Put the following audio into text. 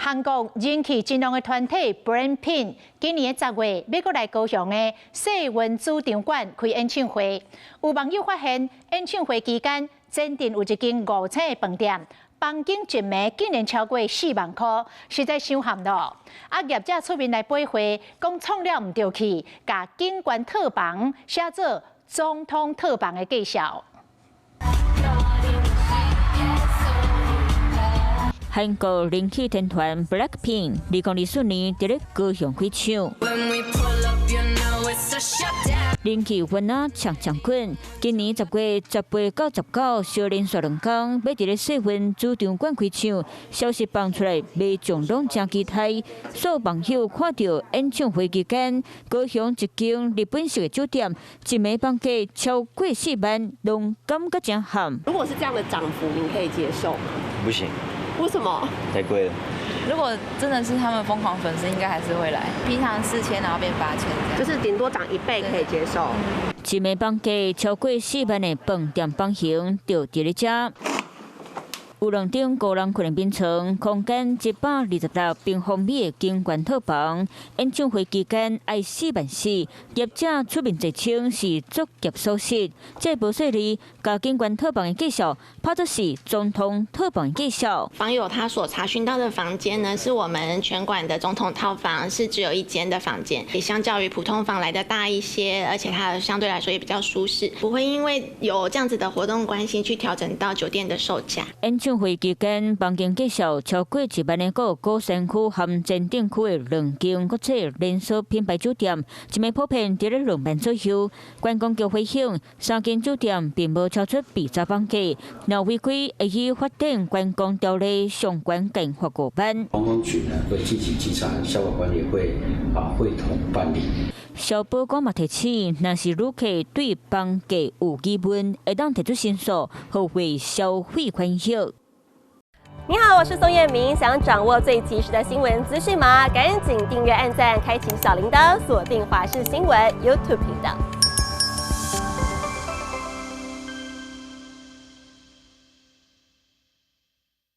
韓國人氣真旺的團體 BLACKPINK 今年10月欲閣來高雄的世運主場館開演唱會。有網友發現，演唱會期間，前鎮有一間五星的飯店，房間一暝竟然超過4萬箍，實在傷譀囉。啊，業者出面來駁話，講創了毋著去，共景觀套房寫做總統套房的介紹。韓國人氣天團 BLACKPINK 2024年佇咧高雄開唱，人氣粉仔搶搶滾。今年10月18到19，小連續2工，欲佇咧世運主場館開唱，消息放出來，民眾攏誠期待。所有網友看著演唱會期間，高雄一間日本式的酒店，一暝房價超過4萬，攏感覺誠譀。如果是這樣的漲幅，您可以接受嗎？不行。為什麼？太貴了。如果真的是他們瘋狂粉絲，應該還是會來。平常4000，然後變8000，就是頂多漲一倍可以接受。一暝房價超過4萬的飯店房型就佇咧遮。有兩張高人睏的眠床，空間126平方米的景觀套房。演唱會期間愛4萬4，業者出面澄清是作業屬實，這無細膩，共景觀套房的介紹，拍做是總統套房的介紹。房友他所查詢到的房間呢，是我們全館的總統套房，是只有一間的房間，也相較於普通房來得大一些，而且它相對來說也比較舒適，不會因為有這樣子的活動關係去調整到酒店的售價。演唱會期間，房間介紹超過1萬的個鼓山區和前鎮區的兩間國際連鎖品牌酒店，一暝普遍佇咧2萬左右。觀光局回應，三間酒店並無超出比價房價，若違規會依法定觀光條例相關刑罰5萬。觀光局呢會積極稽查，消保官也會會同辦理。消保官嘛提醒，若是旅客對房價有疑問，會當提出申訴，保護消費權益。你好，我是宋燕明。想掌握最及時的新聞資訊嗎？趕緊訂閱、按讚、開啟小鈴鐺，鎖定華視新聞 YouTube 頻道。